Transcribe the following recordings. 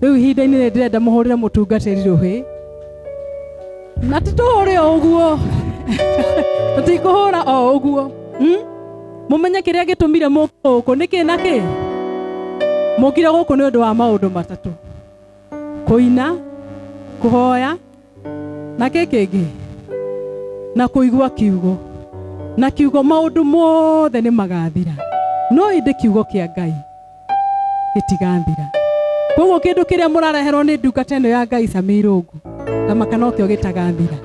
Rĩu ihinda-inĩ rĩrĩ ndĩrenda mũhũrĩre mũtungatĩri rũhĩ. Na ti tũhũre o ũguo. Tũtikũhũra o ũguo. Mũmenye kĩrĩa gĩtũmire mũke gũkũ nĩ kĩ na kĩ? Mũkire gũkũ nĩ ũndũ wa maũndũ matatũ. Kũina, kũhoya, na kĩ kĩngĩ? Na kũigua kiugo. Na kiugo maũndũ mothe nĩ magathira. No ĩndĩ kiugo kĩa Ngai gĩtigathira. Koguo kĩndũ kĩrĩa mũrareherwo nĩ ndungata ĩno ya Ngai Sami Irũngũ, ta maka nokĩo gĩtagathira.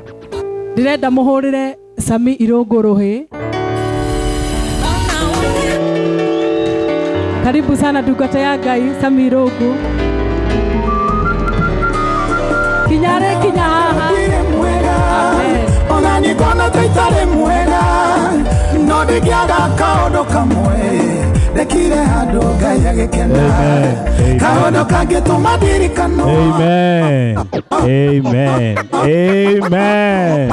Ndĩrenda mũhũrĩre Sami Irũngũ rũhĩ. Karibu sana ndungata ya Ngai Sami Irũngũ. Kinya rĩ kinya haha. Ndirĩ mwega Amen. ona ningona ta itarĩ mwega no ndingĩaga kaũndũ kamwe ndekire handũ Ngai agĩkena. Amen. Amen. Kaũndũ kangĩtũma ndirikanwo. Amen. Amen. Amen.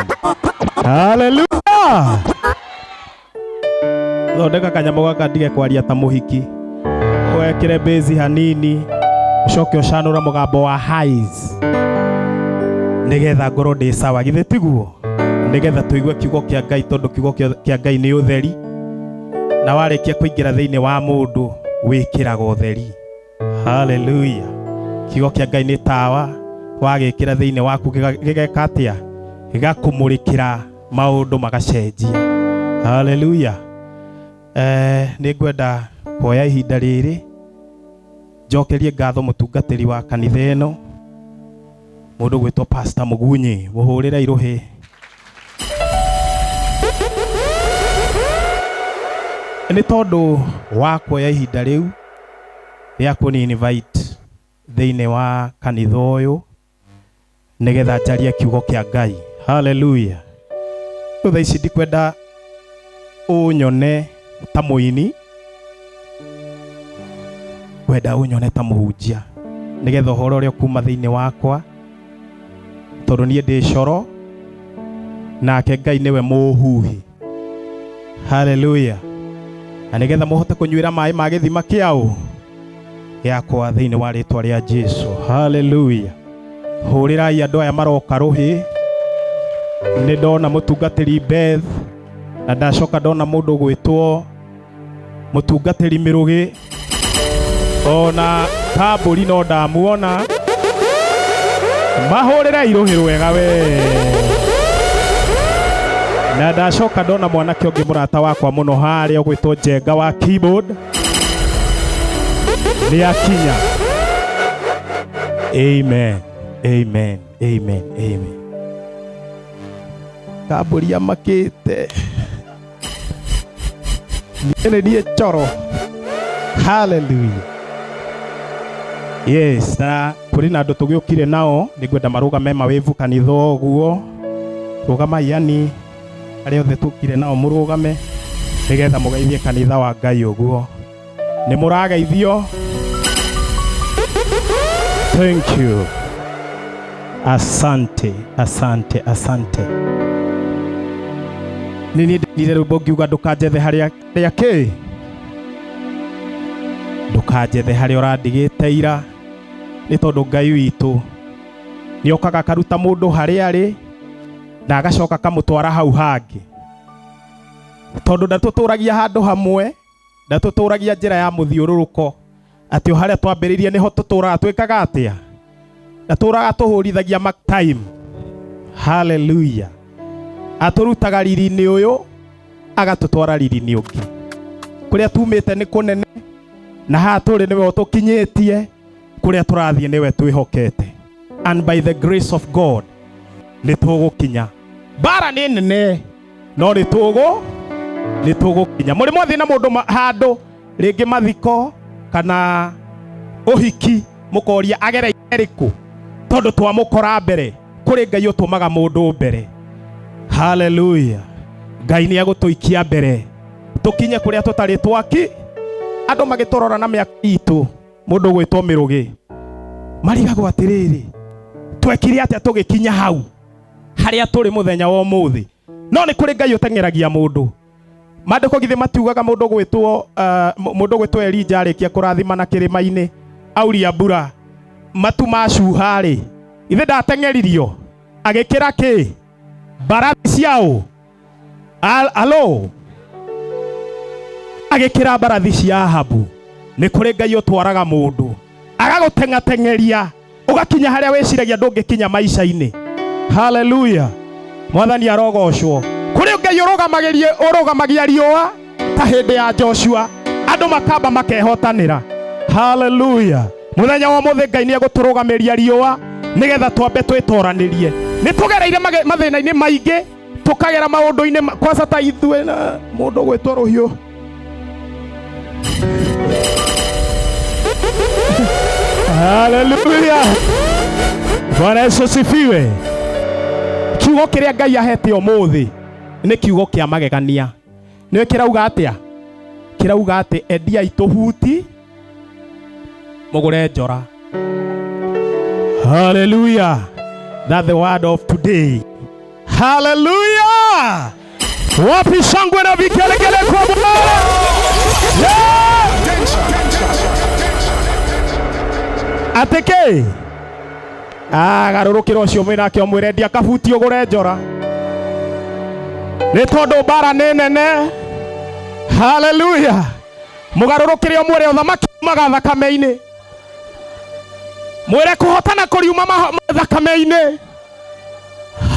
Hallelujah. Thondeka kanyamũ gaka ndige kwaria ta mũhiki. Wekĩre base hanini ũcoke ũcanũra mũgambo wa highs nĩgetha ngorwo ndĩ sawa githĩ tiguo nĩgetha tũigue kiugo kĩa Ngai tondũ kiugo kĩa Ngai nĩ ũtheri na warĩkia kũingĩra thĩinĩ wa mũndũ wĩkĩraga ũtheri. Haleluya. Kiugo kĩa Ngai nĩ tawa wagĩkĩra thĩinĩ waku gĩgeka atĩa? Gĩgakũmũrĩkĩra maũndũ magacenjia. Haleluya. Eh, nĩ ngwenda kuoya ihinda rĩrĩ njokerie ngatho mũtungatĩri wa kanitha ĩno mũndũ gwĩtwo Pastor Mũgunyi, mũhũrĩre irũhĩ. Nĩ tondũ wa kuoya ihinda rĩu rĩa kũni invite thĩinĩ wa kanitha ũyũ nĩgetha njarie kiugo kĩa Ngai. Haleluya. Rĩu thaa ici ndikwenda ũnyone ta mũini, ngwenda ũnyone ta mũhunjia nĩgetha ũhoro ũrĩa ũkuma thĩinĩ wakwa, tondũ niĩ ndĩ coro nake Ngai nĩwe mũhuhi. Haleluya. Na nĩgetha mũhote kũnyuĩra maĩ ma gĩthima kĩaũ gĩakwa thĩinĩ wa rĩtwa rĩa Jesu. Haleluya. Hũrĩrai andũ aya maroka rũhĩ. Nĩ ndona mũtungatĩri Beth na ndacoka ndona mũndũ gwĩtwo mũtungatĩri Mĩrũgĩ ona kambũri no ndamuona. Mahũrĩrei rũhĩ rwega we. Na ndacoka ndona mwanake ũngĩ mũrata wakwa mũno harĩa ũgwĩtwo Njenga wa keyboard nĩ akinya. Amen. Amen. Amen. Amen. Kambũri amakĩte. Niĩ nĩ niĩ coro. Hallelujah. Yes, na kũrĩ na andũ tũgĩũkire nao nĩ ngwenda marũgame mawĩvu kanitha ũguo. Rũgamai yani arĩa othe tũkire nao mũrũgame nĩgetha mũgeithie kanitha wa Ngai ũguo. Nĩ mũrageithio. Thank you. Asante, asante, asante. Nĩ niĩ ndĩrire rwĩmbo ngiuga ndũkanjethe harĩa harĩa kĩ ndũkanjethe harĩa ũrandigĩte ira nĩ tondũ Ngai witũ nĩ okaga akaruta mũndũ harĩa arĩ na agacoka akamũtwara hau hangĩ tondũ ndatũtũragia handũ hamwe ndatũtũragia njĩra ya mũthiũrũrũko atĩ o harĩa twambĩrĩirie nĩho tũtũraga twĩkaga atĩa ndatũraga tũhũrithagia mark time. Haleluya. Atũrutaga riri-inĩ ũyũ agatũtwara riri-inĩ ũngĩ. Kũrĩa tumĩte nĩ kũnene na haha tũrĩ nĩwe ũtũkinyĩtie, kũrĩa tũrathiĩ nĩwe twĩhokete. And by the grace of God nĩ tũgũkinya. Mbara nĩ nene no nĩ tũgũkinya. Mũrĩ mwathiĩ na mũndũ handũ rĩngĩ mathiko kana ũhiki mũkoria agereire rĩkũ, tondũ twamũkora mbere. Kũrĩ Ngai ũtũmaga mũndũ mbere. Haleluya. Ngai nĩ agũtũikia mbere tũkinye kũrĩa tũtarĩ twaki. Andũ magĩtũrora na mĩaka itũ, mũndũ ũgwĩtwo Mĩrũgĩ, marigagwo atĩrĩrĩ, twekire atĩa tũgĩkinya hau harĩa tũrĩ mũthenya wa ũmũthĩ? No nĩ kũrĩ Ngai ũteng'eragia mũndũ. Maandĩko githĩ matiugaga mũndũ gwĩtwo Elija arĩkia kũrathimana kĩrĩma-inĩ auria mbura. Matu macuha-rĩ, ithe ndateng'eririo agĩkĩra kĩ mbarathi ciao. Alo agĩkĩra mbarathi cia Ahabu. Nĩ kũrĩ Ngai ũtwaraga mũndũ agagũteng'ateng'eria ũgakinya harĩa wĩciragia ndũngĩkinya maica-inĩ. Haleluya, Mwathani arogocwo. Kũrĩ Ngai ũrũgamagia riũa ta hĩndĩ ya Joshua, andũ makamba makehotanĩra. Haleluya, mũthenya wa ũmũthĩ Ngai nĩ egũtũrũgamĩria riũa nĩgetha twambe twĩtoranĩrie. Nĩ tũgereire mathĩna-inĩ maingĩ, tũkagera maũndũ-inĩ kwanza ta ithuĩ na mũndũ gwĩtwo rũhiũ. Haleluya, Bwana Yesu asifiwe. Kiugo kĩrĩa Ngai ahete ũmũthĩ nĩ kiugo kĩa magegania. Nĩwe kĩrauga atĩa? Kĩrauga atĩ endiai tũhuti mũgũre njora. Haleluya, that's the word of today. Haleluya! Wapi shangwe na vigelegele kwa Bwana? Yeah! Atĩ kĩ? Ah, garũrũkĩra ũcio mwĩ nake ũmwĩre endia kabuti ũgũre njora, nĩ tondũ mbara nĩ nene. Haleluya! Mũgarũrũkĩre ũmwĩre ũthamaki umaga thakame-inĩ, mwĩre kũhotana kũriuma thakame-inĩ.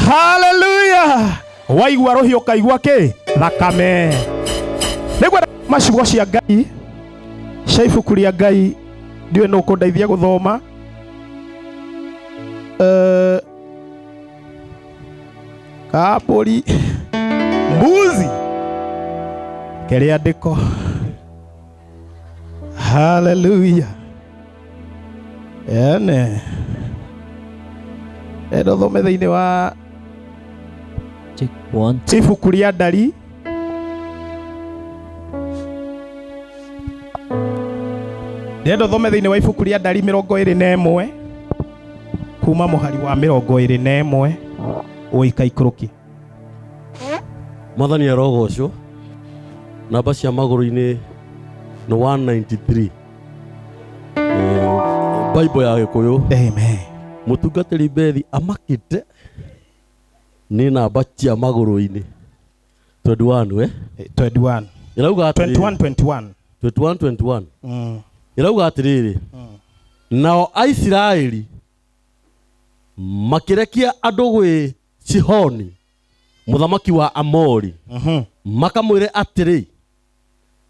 Haleluya! Waigua rũhiũ ũkaigua kĩ? Thakame. Nĩngwenda maciugo cia Ngai cia ibuku rĩa Ngai, ndiũĩ nũ ũkũndeithia gũthoma. Kambũri mbuzi kĩrĩandĩko. Haleluya. Ene enda ũthome thĩinĩ wa Check one. Ibuku rĩa Ndari ndĩrenda ũthome thĩinĩ wa ibuku rĩa Ndari 21 kuma mũhari wa 21 ũikaikũrũki. Mwathani arogocwo. Namba cia magũrũ-inĩ nĩ 193. Bible ya Gĩkũyũ. Amen. Mũtungatĩri Bethi amakĩte nĩ namba cia magũrũ-inĩ 21 eh? 21. Ĩrauga atĩrĩrĩ. 21 21. 21 21. Ĩrauga atĩrĩrĩ, nao Aisiraeli makĩrekia andũ gwĩ Sihoni mũthamaki wa Amori, makamwĩre atĩrĩ,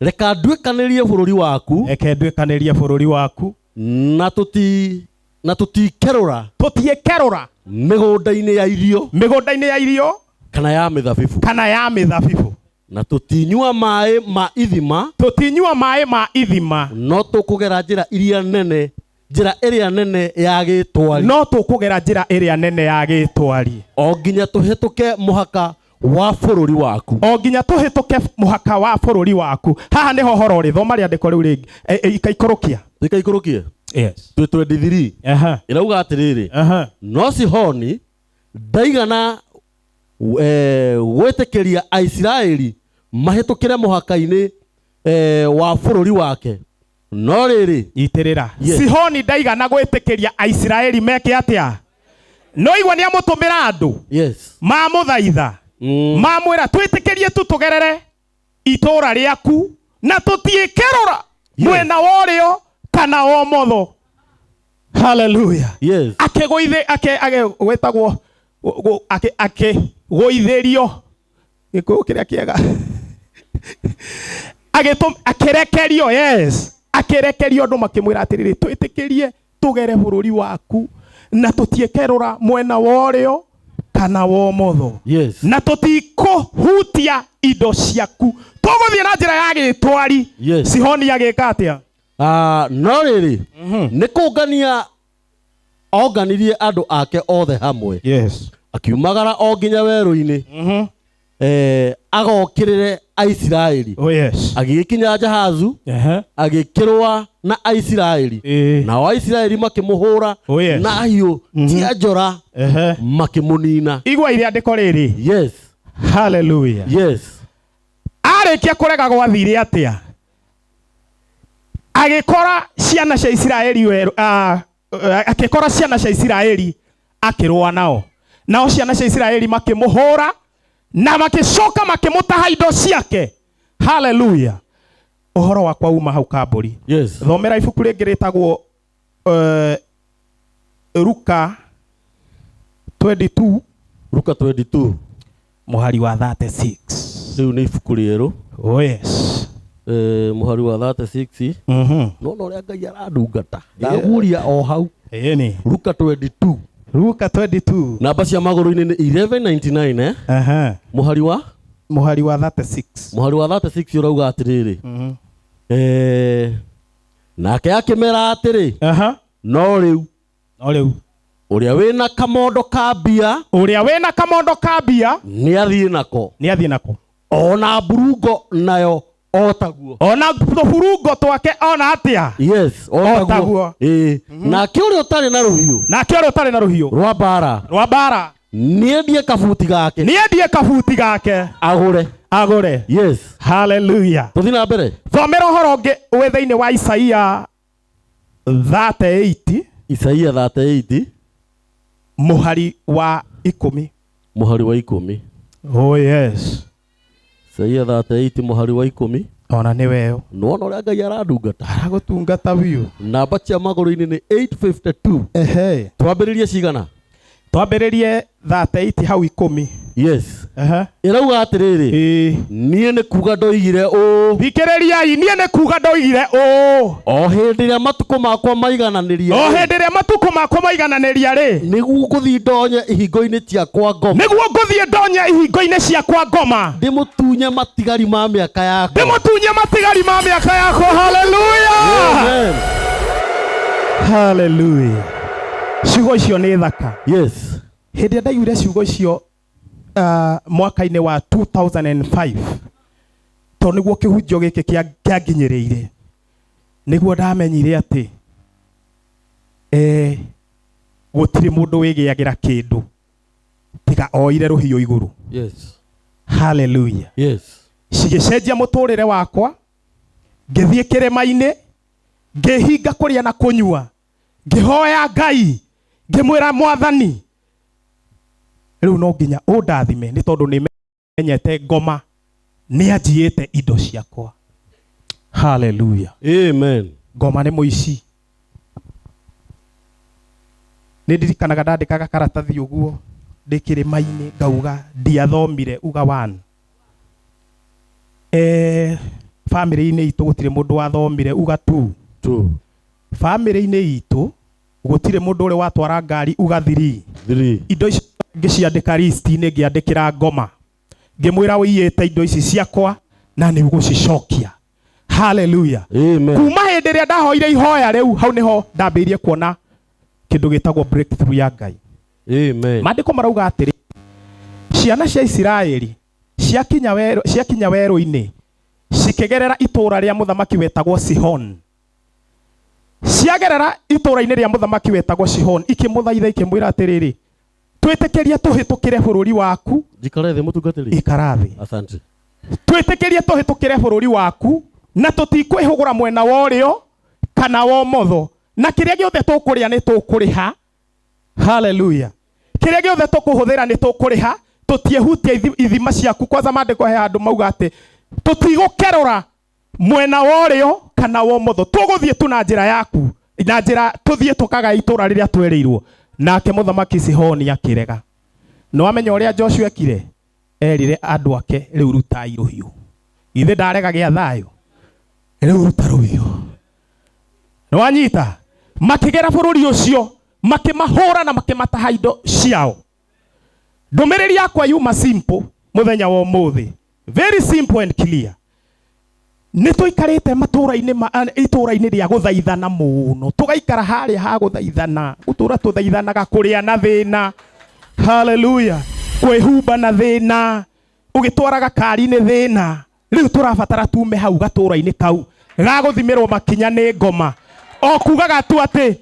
reka nduĩkanĩrie bũrũri waku. Reke nduĩkanĩrie bũrũri waku. Na tũtikerũra. Tũtiĩkerũra. Mĩgũnda-inĩ ya irio. Mĩgũnda-inĩ ya irio. Kana ya mĩthabibũ. Kana ya mĩthabibũ. Na tũtinyua maĩ ma ithima. Tũtinyua maĩ ma ithima. No tũkũgera njĩra iria nene, njĩra ĩrĩa nene ya gĩtwari. No tũkũgera njĩra ĩrĩa nene ya gĩtwari. O nginya tũhĩtũke mũhaka wa bũrũri waku. O nginya tũhĩtũke mũhaka wa bũrũri waku. Haha nĩho horo ũrĩ. Thoma rĩandĩko rĩu rĩngĩ. Ikaikũrũkia. Ikaikũrũkie. Yes. Twĩ 23. Ĩrauga atĩrĩrĩ. No Sihoni ndaigana gwĩtĩkĩria Aisiraeli mahĩtũkĩre mũhaka-inĩ wa bũrũri wake. No rĩrĩ, Itĩrĩra. Yes. Sihoni ndaigana gwĩtĩkĩria Aisiraeli meke atĩa? No igua nĩ amũtũmĩra andũ. Yes. Mamũthaitha. Mamwĩra twĩtĩkĩrie tu tũgerere itũũra rĩaku na tũtiĩkerũra mwena wa ũrĩo kana wa ũmotho. Hallelujah. Yes. Akĩgũithĩ ake age gwĩtagwo akĩgũithĩrio gĩkũyũ kĩrĩa kĩega. Akĩrekerio, yes. Akĩrekerio andũ makĩmwĩra atĩrĩrĩ, twĩtĩkĩrie tũgere bũrũri waku na tũtiĩkerũra mwena wa ũrĩo kana wa ũmotho. Yes. Na tũtikũhutia indo ciaku. Tũgũthiĩ na njĩra ya gĩtwari. Yes. Sihoni agĩka atĩa? No rĩrĩ, nĩ kũngania onganirie andũ ake othe hamwe. Yes. Akiumagara o nginya werũ-inĩ. Agokĩrĩre Aisiraeli. Oh, yes. Agĩgĩkinya Jahazu, agĩkĩrũa na Aisiraeli. Nao Aisiraeli makĩmũhũra Oh, yes. na hiũ cia njora, makĩmũnina. Igua irĩandĩko rĩrĩ. Yes. Hallelujah. Yes. Arĩkia kũrega gwathire atĩa? Agĩkora ciana cia Isiraeli werũ, Akĩkora ciana cia Isiraeli akĩrũa nao, nao ciana cia Isiraeli makĩmũhũra na makĩcoka makĩmũtaha indo ciake. Haleluya! Ũhoro wakwa uma hau kambũri. Thomera ibuku rĩngĩ rĩtagwo Luka 22. Luka 22. Mũhari wa 36. Rĩu nĩ ibuku rĩerũ. Oh yes. Mũhari wa 36. Nona ũrĩa Ngai arandungata, ndaguria o hau. Ĩni. Luka 22. Luka 22. Namba cia magũrũ-inĩ nĩ 1199, eh? Aha. Mũhari wa? Mũhari wa 36. Mũhari wa 36 ũrauga atĩrĩrĩ, nake akĩmera atĩrĩ, no rĩu, no rĩu ũrĩa wĩna kamondo ka mbia, ũrĩa wĩna kamondo ka mbia nĩ athiĩ nako, nĩ athiĩ nako, ona mburungo nayo o taguo, ona tũburungo twake ona atĩa? Yes, o O taguo. taguo. Ĩĩ. Nake ũrĩa ũtarĩ na rũhiũ, nake ũrĩa ũtarĩ na rũhiũ rwa mbara, rwa mbara, nĩendie kabuti gake, nĩendie kabuti gake agũre, agũre. Yes. Haleluya. Tũthiĩ na mbere. Thomera ũhoro ũngĩ wĩ thĩinĩ wa Isaia 38. Isaia 38. Mũhari wa 10. Mũhari wa 10. Oh yes. Isaia 38 mũhari wa 10. Ona nĩ weyo. Nĩwona ũrĩa Ngai arandungata? Aragũtungata biũ. Namba cia magũrũ-inĩ nĩ 852. Ehe. Twambĩrĩrie cigana? Twambĩrĩrie 38 hau 10. Yes. Ehe. Ĩrauga atĩrĩrĩ, Ĩĩ. niĩ nĩ kuga ndoigire ũũ. Thikĩrĩriai, niĩ nĩ kuga ndoigire ũũ. O hĩndĩ ĩrĩa matukũ makwa maigananĩria. O hĩndĩ ĩrĩa matukũ makwa maigananĩria rĩ. Nĩguo ngũthiĩ ndonye ihingo-inĩ ciakwa ngoma. Nĩguo ngũthiĩ ndonye ihingo-inĩ ciakwa ngoma. Ndĩmũtunye matigari ma mĩaka yakwa. Ndĩmũtunye matigari ma mĩaka yakwa. Haleluya. Amen. Haleluya. Ciugo icio nĩ thaka. Yes. Hĩndĩ ĩrĩa ndaiguire ciugo icio mwaka-inĩ wa 2005, tondũ nĩguo kĩhunjio gĩkĩ kĩanginyĩrĩire, nĩguo ndamenyire atĩ gũtirĩ mũndũ wĩgĩagĩra kĩndũ tiga oire rũhiũ igũrũ. Yes. Hallelujah. Yes. Cigĩcenjia mũtũrĩre wakwa, ngĩthiĩ kĩrĩma-inĩ, ngĩhinga kũrĩa na kũnyua, ngĩhoya Ngai, ngĩmwĩra Mwathani, rĩu no nginya ũndathime nĩ tondũ nĩ menyete ngoma nĩ anjiĩte indo ciakwa. Hallelujah. Amen. Ngoma nĩ mũici. Nĩ ndirikanaga ndandĩkaga karatathi ũguo ndĩ kĩrĩma-inĩ ngauga ndiathomire uga 1. Family-inĩ itũ gũtirĩ mũndũ wathomire uga 2. 2. Family-inĩ itũ gũtirĩ mũndũ ũrĩ watwara ngari uga 3. 3. Indo icio ngĩciandĩka list-inĩ ngĩandĩkĩra ngoma. Ngĩmwĩra ũiyĩte indo ici ciakwa na nĩ ũgũcicokia. Hallelujah. Amen. Kuma hĩndĩ ĩrĩa ndahoire ihoya rĩu, hau nĩho ndambĩrĩirie kuona kĩndũ gĩtagwo breakthrough ya Ngai. Amen. Maandĩko marauga atĩrĩ, ciana cia Isiraeli ciakinya werũ-inĩ cikĩgerera itũũra rĩa mũthamaki wetagwo Sihon. Ciagerera itũũra-inĩ rĩa mũthamaki wetagwo Sihon, ikĩmũthaitha ikĩmwĩra atĩrĩrĩ, twĩtĩkĩrie tũhĩtũkĩre bũrũri waku. Njikare thĩ mũtungatĩri. Ikara thĩ. Asante. Twĩtĩkĩrie tũhĩtũkĩre bũrũri waku na tũtikwĩhũgũra mwena wa ũrĩo kana wa ũmotho, na kĩrĩa gĩothe tũkũrĩa nĩ tũkũrĩha. Hallelujah. Kĩrĩa gĩothe tũkũhũthĩra nĩ tũkũrĩha, tũtiehutia ithima ciaku. Kwanza maandĩko he handũ mauga atĩ tũtigũkerũra mwena wa ũrĩo kana wa ũmotho, tũgũthiĩ tu na njĩra yaku, na njĩra tũthiĩ tũkagae itũũra rĩrĩa twerĩirwo. Nake mũthamaki Sihoni akĩrega. Nĩ wamenya ũrĩa Joshua ekire? Erire andũ ake, rĩu rutai rũhiũ. Githĩ ndarega gĩa thayũ? Rĩu ruta rũhiũ. Nĩ wanyita? Makĩgera bũrũri ũcio, makĩmahũra na makĩmataha indo ciao. Ndũmĩrĩri yakwa yuma simple mũthenya wa ũmũthĩ. Very simple and clear. Nĩ tũikarĩte matũũra-inĩ itũũra-inĩ rĩa gũthaithana mũno. Tũgaikara harĩa ha gũthaithana. Gũtũũra tũthaithanaga kũrĩa na thĩna. Hallelujah. Kwĩhumba na thĩna. Ũgĩtwaraga kari-inĩ thĩna. Rĩu tũrabatara tume hau gatũũra-inĩ kau ga gũthimĩrwo makinya nĩ ngoma. O kugaga tu atĩ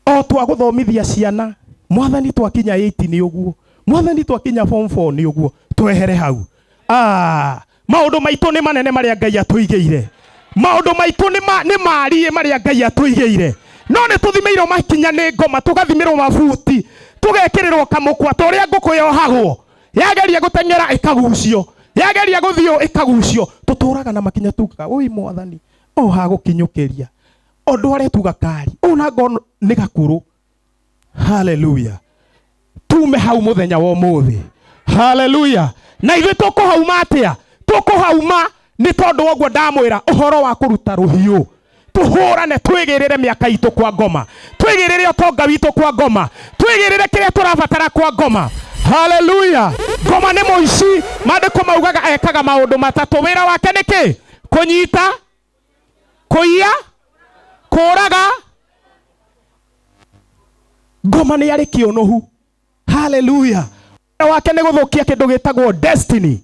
o twagũthomithia ciana, Mwathani twakinya 8 nĩ ũguo, Mwathani twakinya form 4 nĩ ũguo, twehere hau. Maũndũ maitũ nĩ manene marĩa Ngai atũigĩire. Maũndũ maitũ nĩ mariĩ marĩa Ngai atũigĩire. No nĩ tũthimĩirwo makinya nĩ ngoma, tũgathimĩrwo mabuti, tũgekĩrĩrwo kamũkwa ta ũrĩa ngũkũ yohagwo. Yageria gũteng'era ĩkagucio, yageria gũthiĩ ĩkagucio. Tũtũraga na makinya tugaga, oi mwathani, o hagũkinyũkĩria. O ndware tu gakari, ona ngono nĩ gakũrũ. Hallelujah. Tume hau mũthenya wa ũmũthĩ. Hallelujah. Na ithuĩ tũkũhauma atĩa? Tũkũhauma nĩ tondũ wa ũguo ndamwĩra ũhoro wa kũruta rũhiũ. Tũhũrane, twĩgĩrĩre mĩaka itũ kwa ngoma, twĩgĩrĩre ũtonga witũ kwa ngoma, twĩgĩrĩre kĩrĩa tũrabatara kwa ngoma. Hallelujah. Ngoma nĩ mũici. Maandĩko maugaga ekaga maũndũ matatũ. Wĩra wake nĩ kĩ? Kũnyita, kũiya, kũũraga. Ngoma nĩ arĩ kĩũnũhu. Hallelujah. Wĩra wake nĩ gũthũkia kĩndũ gĩtagwo destiny.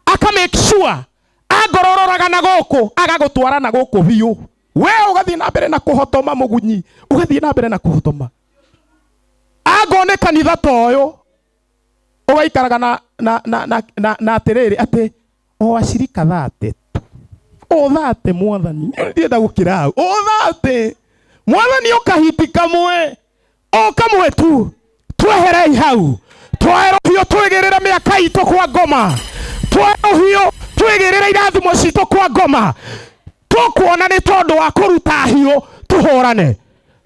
Aka make sure angorwo ũroraga na gũkũ, agagũtwara na gũkũ biũ. We ũgathiĩ na mbere na kũhotoma mũgunyi, ũgathiĩ na mbere na kũhotoma. Angorwo nĩ kanitha ta ũyũ, ũgaikaraga na atĩrĩrĩ atĩ o acirika thate tu. O thate mwathani, nĩ ndĩrenda gũkĩra hau. O thate mwathani, ũkahiti kamwe, o kamwe tu. Tweherei hau, twoe rũhiũ twĩgĩrĩre mĩaka itũ kwa ngoma, twoe rũhiũ twĩgĩrĩre irathimo citũ kwa ngoma. Tũkuona nĩ tondũ wa kũruta hiũ tũhũrane.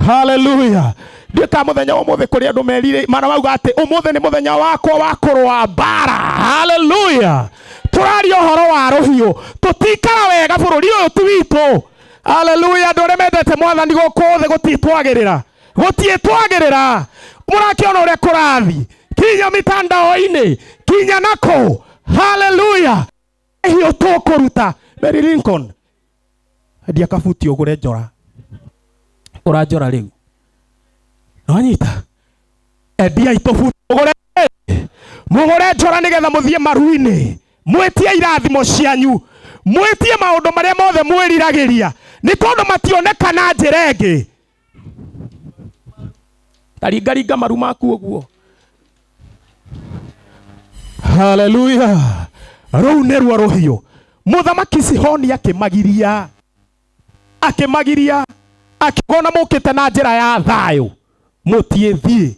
Hallelujah. Ndiũĩ kana mũthenya wa ũmũthĩ kũrĩ andũ merire mana mauga atĩ ũmũthĩ nĩ mũthenya wakwa wa kũrũa mbara. Hallelujah. Tũraria ũhoro wa rũhiũ, tũtikara wega bũrũri ũyũ ti witũ. Hallelujah. Andũ arĩa mendete mwathani gũkũ thĩ gũtitwagĩrĩra, gũtiĩtwagĩrĩra. Mũrakĩona ũrĩa kũrathiĩ kinya mitandao-inĩ, kinya nakũ. Hallelujah. Hiũ tũkũruta. Mary Lincoln, endia kabuti ũgũre njora. Ũra njora rĩu. Nĩwanyita? Endia itũbuti ũgũre, mũgũre njora nĩgetha mũthiĩ maru-inĩ, mwĩtie irathimo cianyu, mwĩtie maũndũ marĩa mothe mwĩriragĩria, nĩ tondũ mationeka na njĩra ĩngĩ. Taringaringa maru maku ũguo. Hallelujah. Rũu nĩruo rũhiũ. Mũthamaki Sihoni akĩmagiria, akĩmagiria, akĩgona mũkĩte na njĩra ya thayũ, mũtiĩthiĩ.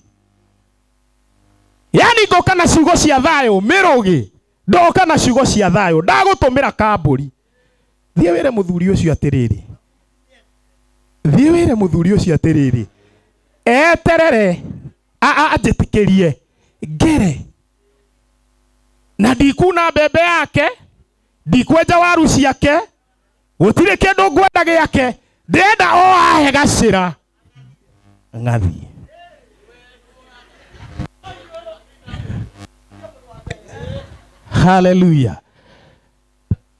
Yani ngoka na ciugo cia thayũ, mĩrũgĩ, ndoka na ciugo cia thayũ, ndagũtũmĩra kambũri. Thiĩ wĩre mũthuri ũcio atĩrĩrĩ, thiĩ wĩre mũthuri ũcio atĩrĩrĩ, eterere, anjĩtĩkĩrie ngere, na ndikuna mbembe yake, ndikwenja waru ciake, gũtirĩ kĩndũ ngwenda gĩake, ndĩrenda o ahe gacĩra ngathiĩ. Hallelujah.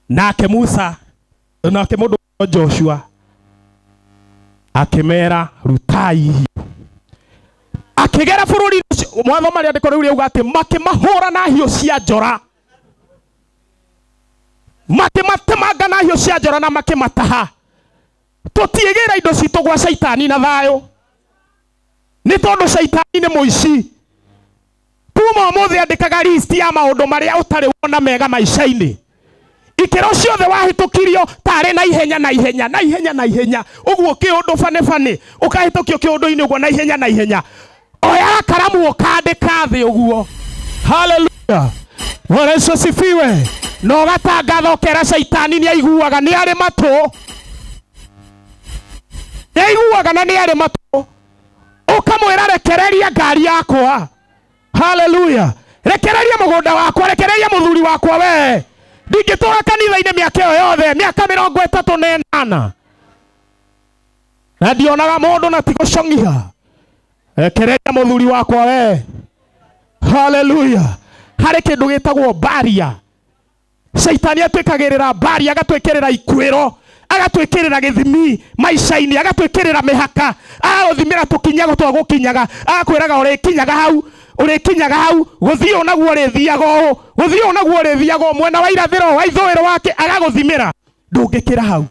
Nake Musa, nake mũndũ Joshua akĩmera rutai hiũ, akĩgera bũrũri ũcio. Mwathoma rĩandĩko rĩu rĩauga atĩ makĩmahũra na hiũ cia njora, makĩmatemanga na hiũ cia njora na makĩmataha. Tũtiĩgĩra indo citũ gwa caitani na thayũ, nĩ tondũ caitani nĩ mũici. Kuma ũmũthĩ andĩkaga list ya maũndũ marĩa ũtarĩ wona mega maica-inĩ. Ikĩro ciothe wahĩtũkirio tarĩ na ihenya na ihenya na ihenya na ihenya, ũguo kĩũndũ bane bane ũkahĩtũkio kĩũndũ-inĩ ũguo na ihenya na ihenya. Oya karamu ũkandĩka thĩ ũguo. Hallelujah. Bwana Yesu asifiwe. Na ũgatangatha ũkera caitani nĩ aiguaga, nĩ arĩ matũ, nĩ aiguaga na nĩ arĩ matũ. Ũkamwĩra rekereria ngari yakwa. Hallelujah. Rekereria mũgũnda wakwa, rekereria mũthuri wakwa we. Ndingĩtũra kanitha-inĩ mĩaka ĩyo yothe, mĩaka mĩrongo ĩtatũ na ĩnana, na ndionaga mũndũ na tigũcong'iha. Rekereria mũthuri wakwa we. Hallelujah. Harĩ kĩndũ gĩtagwo baria. Caitani atwĩkagĩrĩra baria, agatwĩkĩrĩra ikuĩro, agatwĩkĩrĩra gĩthimi maica-inĩ, agatwĩkĩrĩra mĩhaka, agagũthimĩra tũkinya twa gũkinyaga, agakwĩraga ũrĩkinyaga hau, ũrĩkinyaga hau, gũthiĩ ũũ naguo ũrĩthiaga ũũ, gũthiĩ ũũ naguo ũrĩthiaga ũũ, mwena wa irathĩro, wa ithũĩro wake, agagũthimĩra. Ndũngĩkĩra hau.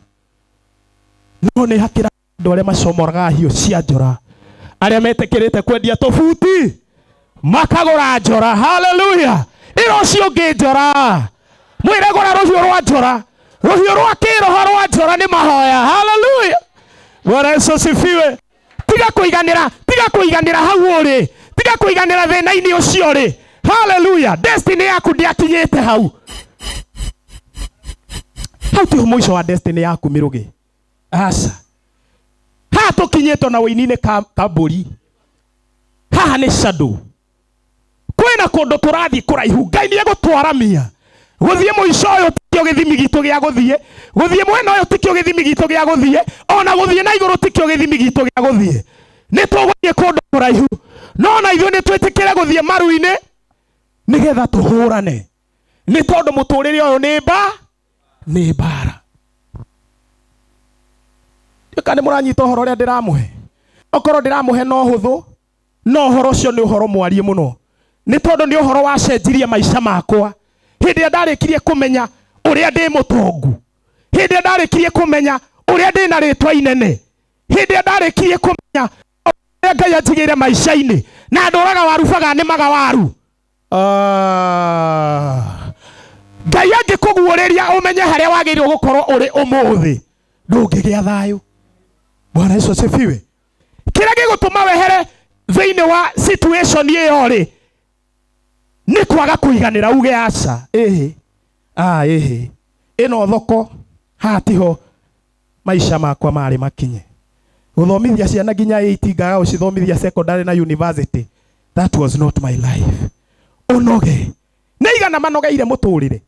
No nĩ hakĩra andũ arĩa macomoraga hiũ cia njora, arĩa metĩkĩrĩte kwendia tũbuti makagũra njora. Hallelujah. Ĩra ũcio ũngĩ njora, mwĩre gũra rũhiũ rwa njora. Rũhiũ rwa kĩroho rwa njora nĩ mahoya. Haleluya. Bwana Yesu asifiwe. Tiga kũiganĩra, tiga kũiganĩra hau ũrĩ, tiga kũiganĩra thĩna-inĩ ũcio ũrĩ. Haleluya. Destiny yaku ndĩakinyĩte hau. Hau tiho mũico wa destiny yaku mĩrũgĩ. Aca. Haha tũkinyĩte ona wĩini-inĩ ka mbũri. Haha nĩ shadow. Kwĩna kũndũ tũrathiĩ kũraihu, Ngai nĩ egũtwaramia. Gũthiĩ mũico ũyũ tikĩo gĩthimi gitũ gĩa gũthiĩ, gũthiĩ mwena ũyũ tikĩo gĩthimi gitũ gĩa gũthiĩ, ona gũthiĩ na igũrũ tikĩo gĩthimi gitũ gĩa gũthiĩ. Nĩ tũgũthiĩ kũndũ kũraihu, no na ithuĩ nĩ twĩtĩkĩre gũthiĩ maru-inĩ nĩgetha tũhũrane, nĩ tondũ mũtũrĩre ũyũ nĩ mba nĩ mbara. Ndiũĩ kana nĩ mũranyita ũhoro ũrĩa ndĩramũhe. Okorwo ndĩramũhe no hũthũ, no ũhoro ũcio nĩ ũhoro mwariĩ mũno, nĩ tondũ nĩ ũhoro wacenjirie maica makwa. Hĩndĩ ĩrĩa ndarĩkirie kũmenya ũrĩa ndĩ mũtongu, hĩndĩ ĩrĩa ndarĩkirie kũmenya ũrĩa ndĩ na rĩtwa inene, hĩndĩ ĩrĩa ndarĩkirie kũmenya ũrĩa Ngai anjigĩire maica-inĩ, na ndũraga waru baga nĩmaga waru. Ngai angĩkũguũrĩria ũmenye harĩa wagĩrĩirwo gũkorwo ũrĩ ũmũthĩ, ndũngĩgĩa thayũ. Bwana Yesu asifiwe. Kĩrĩa gĩgũtũma wehere thĩinĩ wa situation ĩyo rĩ, nĩ kwaga kũiganĩra, uge aca, ĩhĩ, ĩhĩ, ĩno thoko haha tiho maica makwa marĩ makinye. Gũthomithia ciana nginya 8 ngaga gũcithomithia secondary na university, that was not my life. Ũnoge nĩ igana manogeire mũtũrĩre,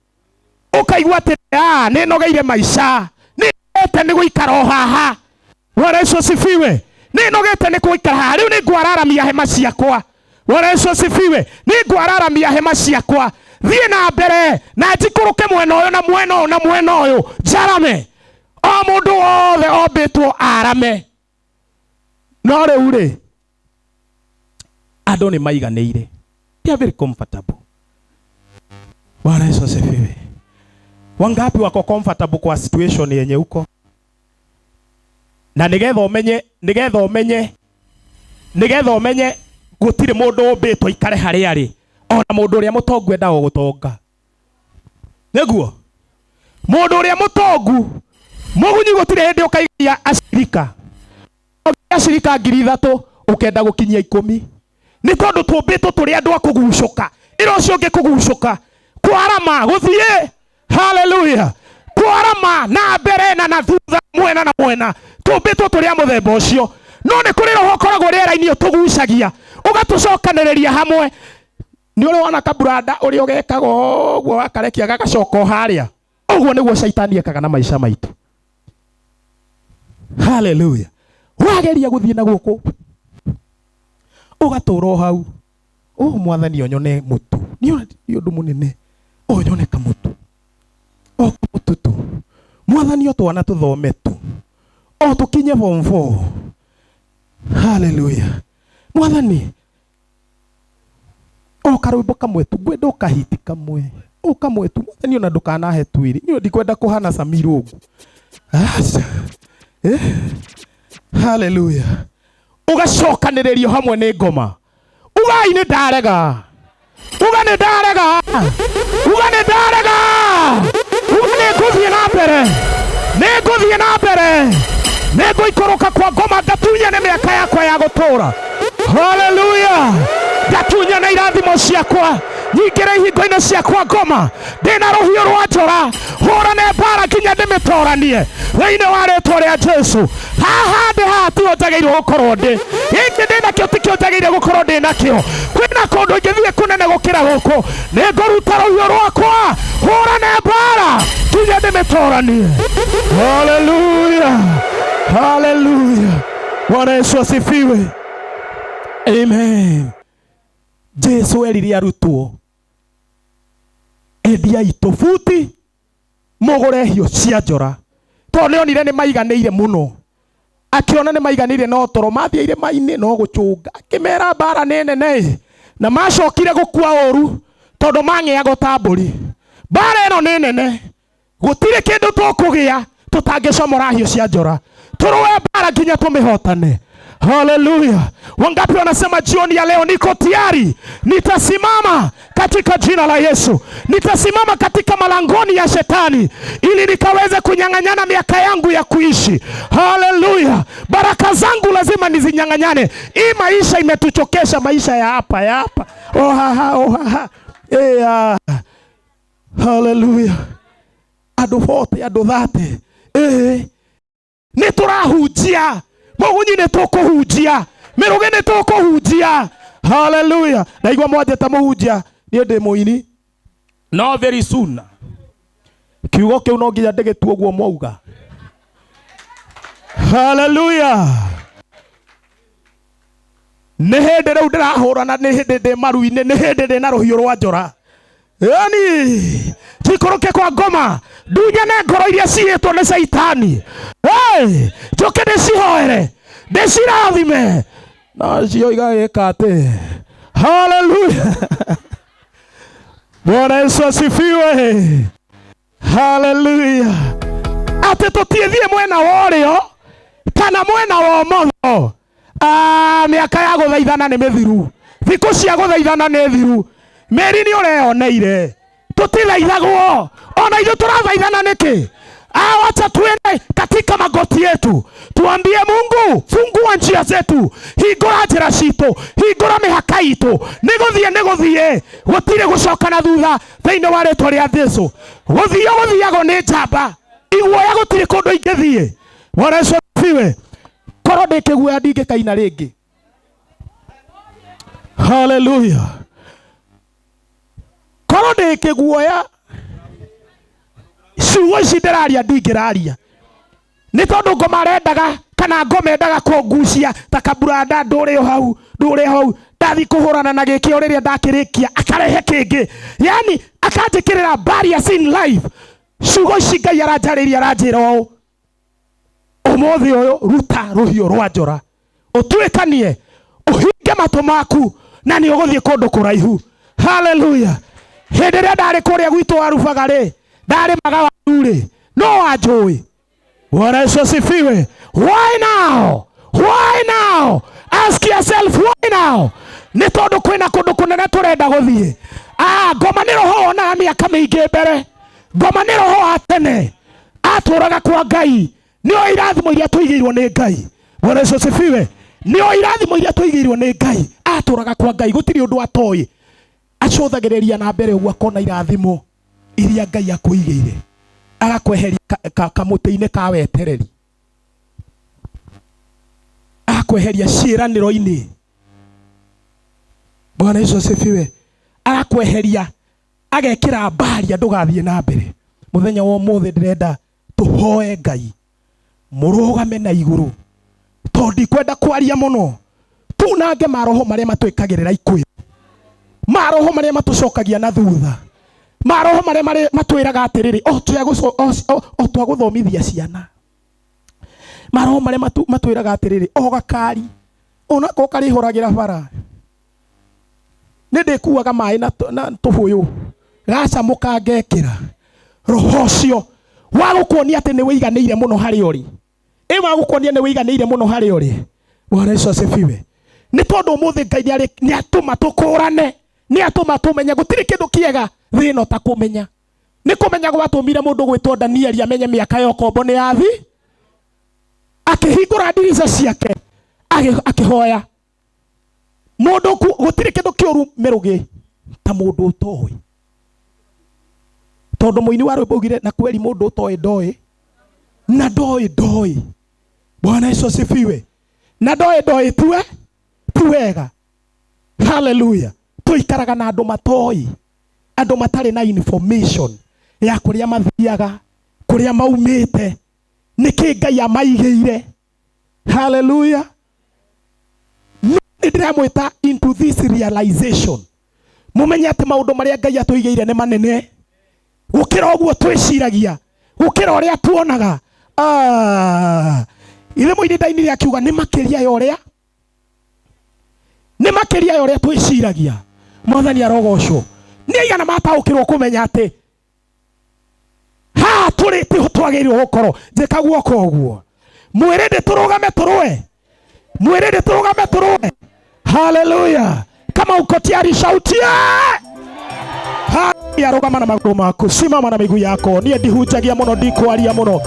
ũkaigua atĩ nĩ nogeire maica, nĩ nogete nĩ gũikara o haha. Bwana Yesu asifiwe. Nĩ nogete nĩ gũikara haha, rĩu nĩ ngwararamia hema ciakwa. Bwana Yesu asifiwe. Nĩ ngwararamia hema ciakwa, thiĩ na mbere na njikũrũke mwena ũyũ na mwena ũyũ na mwena ũyũ, njarame. O mũndũ wothe ombĩtwo arame. No rĩu rĩ, andũ nĩ maiganĩire. They are very comfortable. Bwana Yesu asifiwe. Wangapi wako comfortable kwa situation yenye uko? Na nigetha ũmenye, nigetha ũmenye, nigetha ũmenye gũtirĩ mũndũ ũmbĩtwo aikare harĩa arĩ. Ona mũndũ ũrĩa mũtongu endaga gũtonga. Nĩguo mũndũ ũrĩa mũtongu mũgunyi gũtirĩ hĩndĩ ũkaigia acirika. Acirika ngiri ithatũ ũkenda gũkinyia ikũmi. Nĩ tondũ tũmbĩtwo tũrĩ andũ a kũgucũka. Ĩra ũcio ũngĩ kũgucũka, kwarama, gũthiĩ. Haleluya. Kwarama na mbere na na thutha, mwena na mwena. Tũmbĩtwo tũrĩ a mũthemba ũcio. No nĩ kũrĩ roho ũkoragwo rĩera-inĩ ũtũgucagia, ũgatũcokanĩrĩria hamwe. Nĩ ũrĩ wona kaburanda ũrĩa ũgekaga ũguo wakarekia gagacoka o harĩa? Ũguo nĩguo caitani ekaga na maica maitũ. Haleluya. Wageria gũthiĩ na gũkũ ũgatũra o hau. O mwathani onyone mũtu. Nĩ ũndũ mũnene. Onyone kamũtu. O kamũtu tu. Mwathani o twana tũthome tu. O tũkinye form 4. Haleluya. Mwathani o karwĩmbo kamwe tu, ngwenda o kahiti kamwe. O kamwe tu. Mwathani ona ndũkanahe twĩrĩ. Niĩ ndikwenda kũhana Samir ũguo. Aca. Haleluya. Ũgacokanĩrĩrio hamwe nĩ ngoma. Ugai nĩ ndarega. Uga nĩ ndarega. Uga nĩ ndarega. Uga nĩ ngũthiĩ na mbere. Nĩ ngũthiĩ na mbere. Nĩ ngũikũrũka kwa ngoma ngatunyane mĩaka yakwa ya gũtũũra. Haleluya. Ngatunyane irathimo ciakwa. Nyingĩre ihingo-inĩ ciakwa ngoma. Ndĩna rũhiũ rwa njora. Hũrane mbara nginya ndĩmĩtoranie. Thĩinĩ wa rĩtwa rĩa Jesu. Haha ndĩ haha tiho njagĩrĩirwo gũkorwo ndĩ. Gĩkĩ ndĩ nakĩo tikĩo njagĩrĩire gũkorwo ndĩ nakĩo. Kwĩna kũndũ ingĩthiĩ kũnene gũkĩra gũkũ. Nĩ ngũruta rũhiũ rwakwa. Hũrane mbara nginya ndĩmĩtoranie. Haleluya. Haleluya. Bwana Yesu asifiwe. Amen. Jesu erire arutwo, endiai tũbuti mũgũre hiũ cia njora. Tondũ nĩ onire nĩ maiganĩire mũno. Akĩona nĩ maiganĩire no toro mathiĩ irĩma-inĩ no gũcũnga. Akĩmera mbara nĩ nene ĩ. Na macokire gũkua ũru tondũ mang'eagwo ta mbũri. Mbara ĩno nĩ nene. Gũtirĩ kĩndũ tũkũgĩa tũtangĩcomora hiũ cia njora. Tũrũe mbara nginya tũmĩhotane. Haleluya! Wangapi wanasema jioni ya leo niko tayari, nitasimama katika jina la Yesu, nitasimama katika malangoni ya shetani ili nikaweze kunyang'anyana miaka yangu ya kuishi. Haleluya! Baraka zangu lazima nizinyang'anyane. Hii maisha imetuchokesha, maisha ya hapa ya hapa. Ohaha, ohaha. Haleluya! Andũ bote, andũ thate. Nĩ tũrahunjia mũgunyi, nĩ tũkũhunjia mĩrũgĩ, nĩ tũkũhunjia. Haleluya! Ndaigua mwanjĩta mũhunjia, niĩ ndĩ mũini, no very soon kiugo kĩu no nginya ndĩgĩtue ũguo mwauga. Haleluya! Nĩ hĩndĩ rĩu ndĩrahũrana, nĩ hĩndĩ ndĩ maru-inĩ, nĩ hĩndĩ ndĩ na rũhiũ rwa njora, yani njikũrũke kwa ngoma, ndunyane ngoro iria ciĩtwo nĩ caitani. Hey, njũke ndĩcihoere, ndĩcirathime, nacio igagĩka atĩ. Haleluya! Bwana Yesu asifiwe. Haleluya! Atĩ tũtiĩthiĩ mwena wa ũrĩo kana mwena wa ũmotho. Mĩaka ya gũthaithana nĩ mĩthiru, thikũ cia gũthaithana nĩ thiru. Mĩeri nĩ ũreoneire, tũtithaithagwo, ona ithuĩ tũrathaithana nĩkĩ? Wacha tuende katika magoti yetu, tuambie Mungu, fungua njia zetu, hingũra njĩra citũ, hingũra mĩhaka itũ. Nĩ gũthiĩ, nĩ gũthiĩ, gũtirĩ gũcoka na thutha thĩinĩ wa rĩtwa rĩa Jesu. Gũthio gũthiagwo nĩ njamba, iguoya gũtirĩ kũndũ ingĩthiĩ. Bwana Yesu asifiwe. Korwo ndĩ kĩguoya ndingĩkaina rĩngĩ. Haleluya! Korwo ndĩ kĩguoya, ciugo ici ndĩraria ndingĩraria, nĩ tondũ ngoma arendaga kana ngoma endaga kũngucia ta kaburanda, ndũrĩ o hau, ndũrĩ hau, ndathi kũhũrana na gĩkĩ, o rĩrĩa ndakĩrĩkia akarehe kĩngĩ, yani akanjĩkĩrĩra barriers in life. Ciugo ici Ngai aranjarĩria, aranjĩra ũũ ũmũthĩ ũyũ: ruta rũhiũ rwa njora, ũtuĩkanie, ũhinge matũ maku, na nĩ ũgũthiĩ kũndũ kũraihu. Haleluya! Hĩndĩ ĩrĩa ndarĩ kũrĩa gwitũ warubaga rĩ, ndarĩmaga waru rĩ, no wanjũĩ. Bwana Yesu asifiwe. Why now? Why now? Ask yourself, why now? Nĩ tondũ kwĩna kũndũ kũnene tũrenda gũthiĩ. Ngoma nĩ roho wonaga mĩaka mĩingĩ mbere. Ngoma nĩ roho wa tene, atũraga kwa Ngai, nĩo irathimo iria tũigĩirwo nĩ Ngai. Bwana Yesu asifiwe. Nĩo irathimo iria tũigĩirwo nĩ Ngai, atũraga kwa Ngai, gũtirĩ ũndũ atoĩ, acũthagĩrĩria na mbere ũguo, akona irathimo iria Ngai akũigĩire, agakweheria kamũtĩ-inĩ ka wetereri, agakweheria ciĩranĩro-inĩ. Bwana Yesu asifiwe. Agakweheria, agekĩra mbaria, ndũgathiĩ na mbere. Mũthenya wa ũmũthĩ ndĩrenda tũhoe Ngai, mũrũgame na igũrũ, tondũ ndikwenda kwaria mũno. Tunange maroho marĩa matwĩkagĩrĩra ikuĩ, maroho marĩa matũcokagia na thutha, maroho marĩa matwĩraga atĩrĩrĩ, o twagũthomithia ciana, maroho marĩa matwĩraga atĩrĩrĩ, o gakari onako karĩhũragĩra bara, nĩ ndĩkuaga maĩ na tũbũyũ gacamũka ngekĩra. Roho ũcio wa gũkuonia atĩ nĩ wĩiganĩire mũno harĩa ũrĩ, ĩ wa gũkuonia nĩ wĩiganĩire mũno harĩa ũrĩ. Bwana Yesu asifiwe. Nĩ tondũ ũmũthĩ Ngai nĩ atũma tũkũrane, nĩ atũma tũmenye gũtirĩ kĩndũ kĩega thĩ ĩno ta kũmenya. Nĩ kũmenya gwatũmire mũndũ gwĩtwo Danieli amenye mĩaka ya ũkombo nĩ yathi, akĩhingũra ndirica ciake, akĩhoya. Mũndũ gũtirĩ kĩndũ kĩũru mĩrũgĩ ta mũndũ ũtoĩ, tondũ mũini wa rwĩmbo augire na kweri mũndũ ũtoĩ ndoĩ na ndoĩ ndoĩ. Bwana Yesu asifiwe. Na ndoĩ ndoĩ tiwe ti wega. Haleluya! Tũikaraga na andũ matoĩ, andũ matarĩ na information ya kũrĩa mathiaga, kũrĩa maumĩte, nĩkĩ Ngai amaigĩire. Haleluya! No nĩ ndĩramwĩta into this realization, mumenye atĩ maũndũ marĩa Ngai atũigĩire nĩ manene gũkĩra ũguo twĩciragia, gũkĩra ũrĩa tuonaga. Ithe mũini ndainire akiuga nĩ makĩria ya ũrĩa, nĩ makĩria ya ũrĩa twĩciragia. Mwathani arogocwo. Nĩ aigana mataũkĩrwo kũmenya atĩ haha tũrĩ tiho twagĩrĩirwo gũkorwo? Njĩka guoko ũguo, mwĩrĩ ndĩ tũrũgame tũrũe. Mwĩrĩ tũrũgame tũrũe. Haleluya. Kama uko tayari shauti. Haleluya, rũgama na magũrũ maku, simama na miguu yako. Niĩ ndihunjagia mũno, ndikwaria mũno.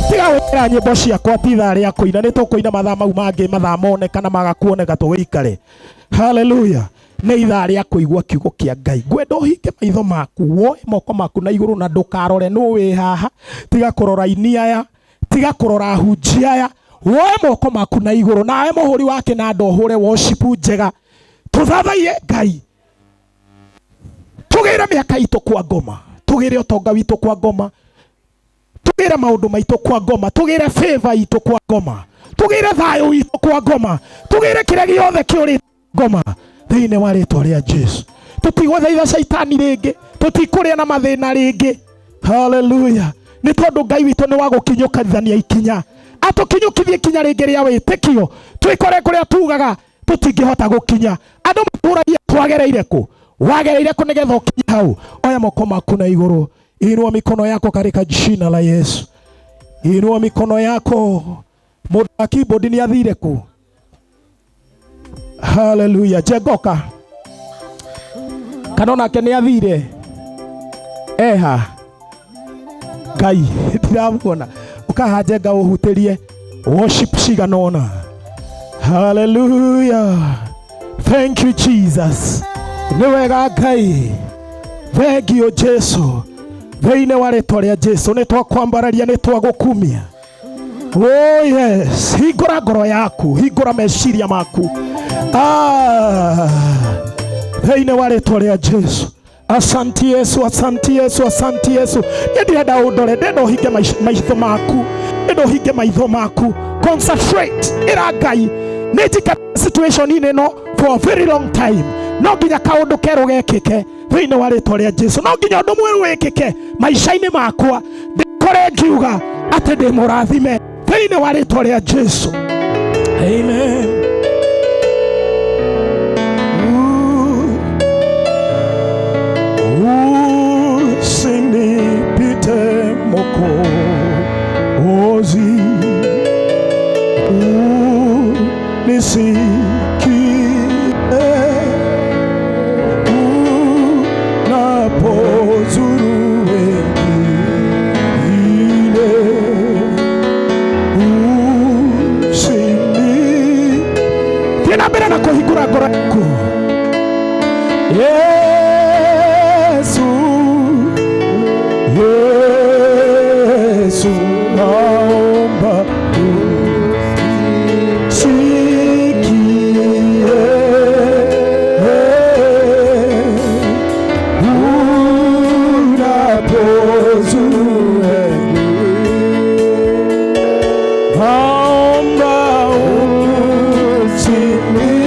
Tiga gwĩkĩra nyĩmbo ciakwa ti ithaa rĩa kũina, nĩ tũkũina mathaa mau mangĩ, mathaa moneka na maga kuoneka tũgĩikare. Haleluya. Nĩ ithaa rĩa kũigua kiugo kĩa Ngai. Ngwenda ũhinge maitho maku, woe moko maku na igũrũ na ndũkarore nũ wĩ haha. Tiga kũrora aini aya, tiga kũrora ahunjia aya. Woe moko maku na igũrũ, nawe mũhũri wa kĩnanda ũhũre worship njega. Tũthathaiye Ngai. Tũgĩre mĩaka itũ kwa ngoma, tũgĩre ũtonga witũ kwa ngoma, tũgĩre maũndũ maitũ kwa ngoma, tũgĩre favor itũ kwa ngoma, tũgĩre thayũ witũ kwa ngoma, tũgĩre kĩrĩa gĩothe kĩũrĩte ngoma thĩinĩ wa rĩtwa rĩa Jesu. Tũtigũthaitha caitani rĩngĩ, tũtikũrĩa na mathĩna rĩngĩ. Haleluya. Nĩ tondũ Ngai witũ nĩ wa gũkinyũkithania ikinya, atũkinyũkithie ikinya rĩngĩ rĩa wĩtĩkio, twĩkore kũrĩa tugaga tũtingĩhota gũkinya. Andũ matũragia twagereire kũ, wagereire kũ nĩgetha ũkinye hau. Oya moko maku na igũrũ, inua mikono yako katika jina la Yesu. Inua mikono yako. Mũndũ wa keyboard nĩ athire kũ? Haleluya. Njengoka kana onake nĩ athire eha Ngai ndiramuona. Ũkaha Njenga ũhutĩrie worship cigana ũna. Haleluya. Thank you Jesus. Nĩ wega Ngai. Thank you Jesu. Thĩinĩ wa rĩtwa rĩa Jesu nĩ twakwambararia, nĩ twagũkumia. Oh yes, hingũra ngoro yaku, hingũra meciria maku. Thĩinĩ wa rĩtwa rĩa Jesu. Asante Yesu, asante Yesu, asante Yesu. Niĩ ndirenda ũndore, ndĩrenda ũhinge maitho maku, ndĩrenda ũhinge maitho maku. Concentrate, ĩra Ngai nĩ njikara situation-inĩ ĩno for a very long time. No nginya kaũndũ kerũ gekĩke thĩinĩ wa rĩtwa rĩa Jesu. No nginya ũndũ mwerũ wĩkĩke maica-inĩ makwa, ndĩkore ngiuga atĩ ndĩ mũrathime thĩinĩ wa rĩtwa rĩa Jesu. Amen. Usinipite Mwokozi, unisikie unapozuru wengine, usini. Thiĩ na mbere na kũhingũra ngoro yaku. Yesu, Yesu, naomba usikie unapozuru wengine, naomba usinipite.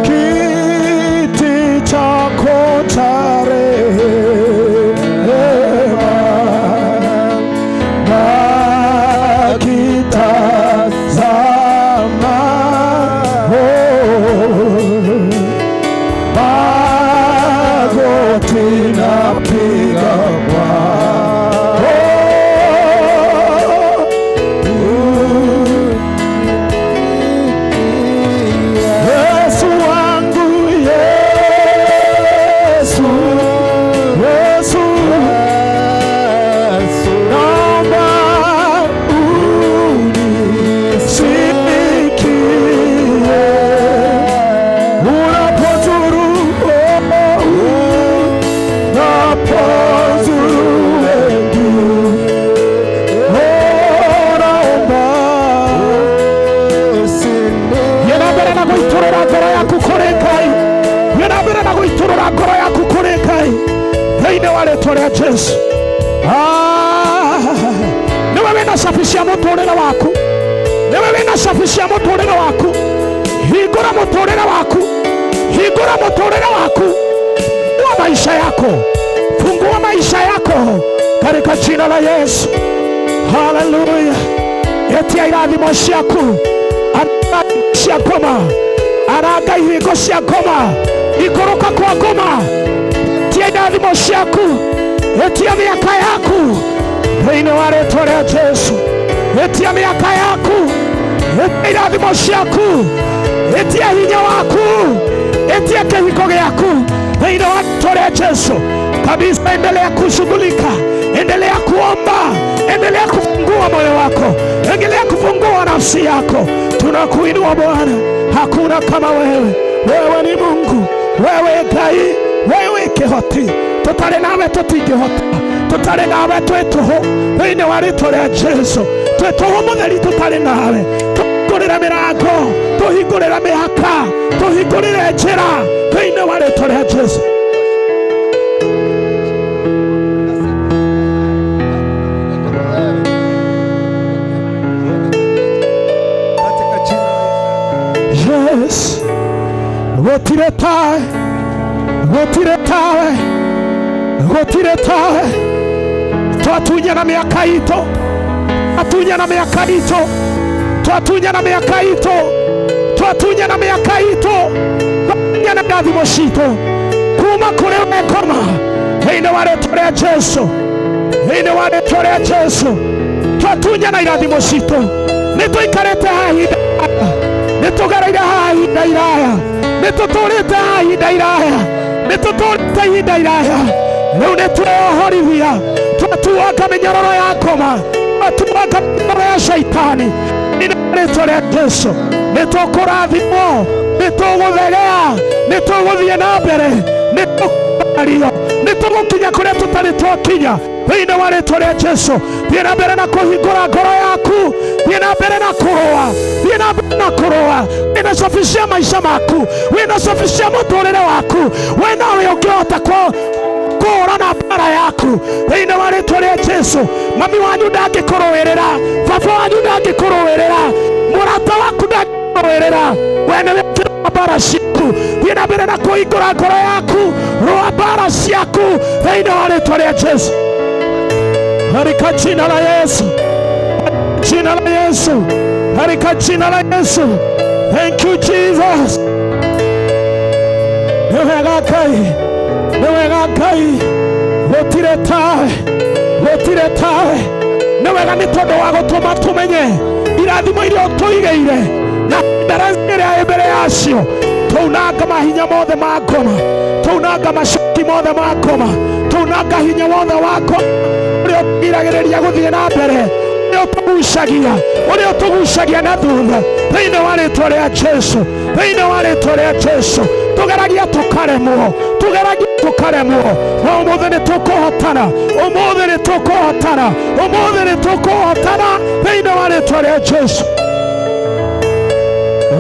Kiti chako cha rehema nakitazama, oh, magoti napiga kwako. Yesu wangu, Yesu, Yesu, naomba unisikie unapozuru, unapozuru wengine, oh, naomba Thiĩ na mbere na gũitũrũra ngoro yaku kũrĩ Ngai. Thiĩ na mbere na gũitũrũra ngoro yaku kũrĩ Ngai thĩinĩ wa rĩtwa rĩa Jesu. Nĩwe wĩna cabi cia mũtũrĩre waku, nĩwe wĩna cabi cia mũtũrĩre waku. Hingũra mũtũrĩre waku, hingũra mũtũrĩre waku. Fungua maisha yako, fungua maisha yako katika jina la Yesu. Haleluya. Etia irathimo ciaku, aranga cia ngoma, aranga ihingo cia ngoma, ikũrũka kwa ngoma. Etia irathimo ciaku, etia mĩaka yaku thĩinĩ wa rĩtwa rĩa Jesu. Etia mĩaka yaku, Ĩtia irathimo ciaku, ĩtia hinya waku, ĩtia kĩhiko gĩaku thĩinĩ wa rĩtwa rĩa Jesu kabisa. Endelea kushughulika, endelea kuomba, endelea kufungua moyo wako, endelea kufungua nafsi yako. Tunakuinua Bwana, hakuna kama wewe. Wewe ni Mungu, wewe Ngai, wewe kĩhoti. Tũtarĩ nawe tũtingĩhota, tũtarĩ nawe twĩ tũhũ thĩinĩ wa rĩtwa rĩa Jesu. Twĩ tũhũ mũtheri tũtarĩ nawe. Tũhingũrĩre mĩrango, tũhingũrĩre mĩhaka, tũhingũrĩre njĩra thĩinĩ wa rĩtwa rĩa Jesu. Katika jina la Yes, gũtirĩ tawe, gũtirĩ tawe, gũtirĩ tawe. Twatunyana mĩaka itũ, twatunyana mĩaka itũ, twatunyana mĩaka itũ, twatunyana mĩaka itũ, twatunyana irathimo citũ kuma kũrĩ we ngoma thĩinĩ wa rĩtwa rĩa Jesu, thĩinĩ wa rĩtwa rĩa Jesu. Twatunyana irathimo citũ, nĩ tũikarĩte haha ihinda iraya, nĩ tũgereire haha ihinda iraya, nĩ tũtũrĩte haha ihinda iraya, nĩ tũtũrĩte ihinda iraya. Rĩu nĩ tweohorithia, twatuanga mĩnyororo ya ngoma, twatuanga mĩnyororo ya shaitani thĩinĩ wa rĩtwa rĩa Jesu. Nĩ tũkũrathimwo, nĩ tũgũthegea, nĩ tũgũthiĩ na mbere, nĩ tũkũario, nĩ tũgũkinya kũrĩa tũtarĩ twakinya thĩinĩ wa rĩtwa rĩa Jesu. Thiĩ na mbere na kũhingũra ngoro yaku, thiĩ na mbere na kũrũa, thiĩ na mbere na kũrũa. Wĩnacabishia maica maku, wĩnacabishia mũtũrĩre waku, we nawe ũngĩhota kũhũrana mbara yaku thĩinĩ wa rĩtwa rĩa Jesu. Mami wanyu ndangĩkũrũĩrĩra, baba wanyu ndangĩkũrũĩrĩra, mũrata waku ndangĩkũrũĩrĩra, we nĩwe ũngĩrũa mbara ciaku. Thiĩ na mbere na kũhingũra ngoro yaku, rũa mbara ciaku thĩinĩ wa rĩtwa rĩa Jesu. Katika jina la Yesu, jina la Yesu, katika jina la Yesu. Thank you Jesus. Nĩ wega Ngai, nĩ wega Ngai, gũtirĩ tawe, gũtirĩ tawe. Nĩ wega nĩ tondũ wa gũtũma tũmenye irathimo iria ũtũigĩire na ndaraca ĩrĩa ĩ mbere yacio. Twaunanga mahinya mothe ma ngoma, twaunanga macoki mothe ma ngoma, twaunanga hinya wothe wa ngoma ũrĩa ũtũgiragĩrĩria gũthiĩ na mbere, ũrĩa ũtũgucagia, ũrĩa ũtũgucagia na thutha thĩinĩ wa rĩtwa rĩa Jesu, thĩinĩ wa rĩtwa rĩa Jesu. Tũgeragia tũkaremwo, tũgeragia tũkaremwo, no ũmũthĩ nĩ tũkũhotana, ũmũthĩ nĩ tũkũhotana, ũmũthĩ nĩ tũkũhotana thĩinĩ wa rĩtwa rĩa Jesu.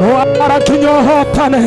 Rũa kinya ũhotane.